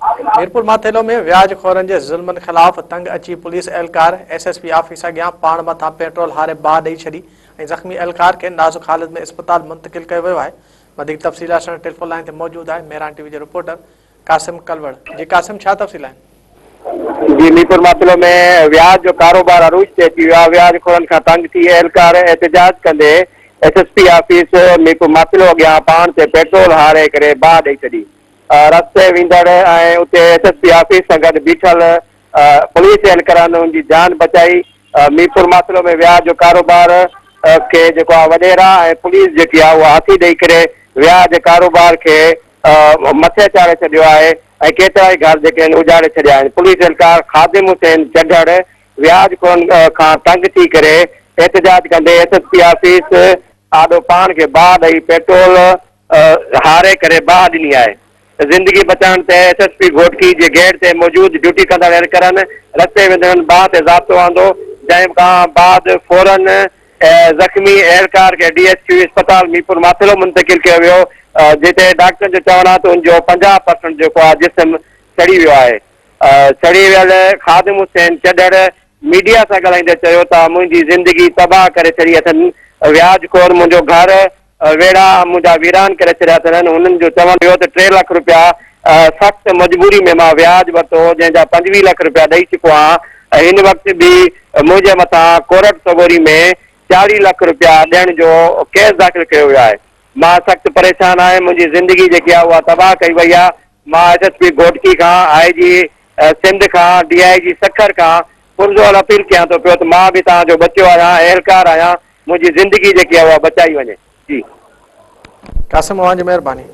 ميرپور ماٿيلو ۾ وياج خورن جي ظلمن خلاف تنگ اچي پوليس اهلڪار ايس ايس پي آفيس اڳيان پاڻ مٿان پيٽرول هاري باهه ڏئي ڇڏي ۽ زخمي اهلڪار کي نازڪ حالت ۾ اسپتال منتقل ڪيو ويو آهي. وڌيڪ تفصيل اسان ٽيليفون لائين تي موجود آهي مهراڻ ٽي وي جو رپورٽر قاسم ڪلوڙ جي قاسم ڇا تفصيل آهن؟ جي ميرپور ماٿيلو ۾ وياج جو ڪاروبار عروج تي اچي ويو آهي وياج خورن کان تنگ ٿي اهلڪار احتجاج ڪندي S S P office Mirpur Mathelo اڳيان پاڻ تي پيٽرول هاري ڪري باهه ڏئي ڇڏي. رستي ويندڙ ۽ اتي ايس ايس پي آفيس سان گڏ بيٺل پوليس اهلڪارن ان جي جان بچائي. ميرپور ماٿيلو ۾ وياج جو ڪاروبار کي جيڪو آهي وڏيرا ۽ پوليس جيڪي آهي اها هٿي ڏئي ڪري وياج جي ڪاروبار کي مٿي چاڙهي ڇڏيو آهي ۽ ڪيترائي گهر جيڪي آهن اجاڙي ڇڏيا آهن. پوليس اهلڪار خادم حسين چڍڙ وياج خورن کان تنگ ٿي ڪري احتجاج ڪندي ايس ايس پي آفيس آڏو پاڻ کي باهه ڏئي پيٽرول هاري ڪري باهه ڏني آهي. زندگي بچائڻ تي ايس ايس پي گهوٽڪي جي گيٽ تي موجود ڊيوٽي ڪندڙ اهلڪارن رستي ويندڙن باهه تي ضابطو آندو جنهن کان بعد فورن زخمي اهلڪار کي ڊي ايڇ ڪيو اسپتال ميرپور ماٿيلو منتقل ڪيو ويو جتي ڊاڪٽرن جو چوڻ آهي ته ان جو 50 پرسنٽ جيڪو آهي جسم سڙي ويو آهي. سڙي ويل خادم حسين چڍڙ ميڊيا سان ڳالهائيندي چيو ته منهنجي زندگي تباهه ڪري ڇڏي اٿن وياج خور منهنجو گهر ويڙها منهنجا ويران ڪري ڇڏيا اٿن. هنن جو چوڻ هيو ته ٽي لک رپيا سخت مجبوري ۾ مان وياج ورتو هو جنهن جا 25 لک رپيا ڏئي چڪو آهيان ۽ هن وقت به منهنجي مٿان ڪورٽ سڳوري ۾ 40 لک رپيا ڏيڻ جو ڪيس داخل ڪيو ويو آهي. مان سخت پريشان آهيان منهنجي زندگي جيڪي آهي اها تباهه ڪئي وئي آهي. مان ايس ايس پي گهوٽڪي کان، آء جي سنڌ کان، ڊي I جي سکر کان پرزور اپيل ڪيان ٿو پيو ته مان به توهان جو ٻچو آهيان، اهلڪار آهيان، منهنجي زندگي جيڪي آهي اها بچائي وڃي. جي. قاسم اوهان جي مهرباني.